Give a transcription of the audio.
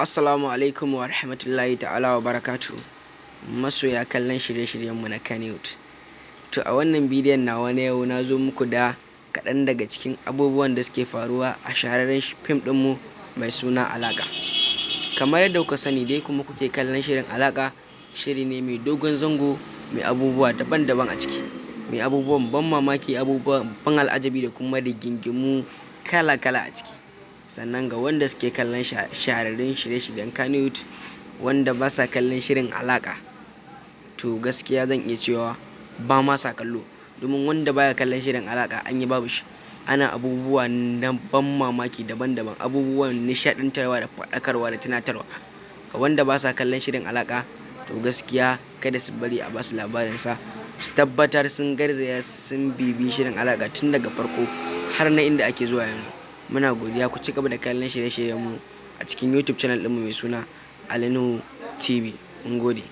Assalamu alaikum wa rahmatullahi ta'ala wa barakatuhu. Masoya kallon shirye-shiryenmu na Kannywood. To a wannan bidiyon nawa na yau na zo muku da kaɗan daga cikin abubuwan da suke faruwa a shahararren fim ɗinmu mai suna Alaƙa. Kamar yadda kuka sani dai kuma kuke kallon shirin Alaƙa, shiri ne mai dogon zango, mai abubuwa daban-daban a ciki, mai abubuwan ban mamaki, abubuwan ban al'ajabi da kuma rigingimu kala-kala a ciki. Sannan ga wanda suke kallon shahararrun shirye-shiryen Kannywood wanda ba sa kallon shirin Alaƙa, to gaskiya zan iya cewa ba ma sa kallo, domin wanda baya kallon shirin Alaƙa an yi babu shi. Ana abubuwa na ban mamaki daban-daban, abubuwan nishaɗantarwa da faɗakarwa da tunatarwa. Ga wanda ba sa kallon shirin Alaƙa, to gaskiya kada su bari a basu labarinsa, su tabbatar sun garzaya sun bibiyi shirin Alaƙa tun daga farko har na inda ake zuwa yanzu. Muna godiya, ku ci gaba da kallon shirye-shiryenmu a cikin YouTube channel ɗinmu mai suna Ali Nuhu TV. Mun gode.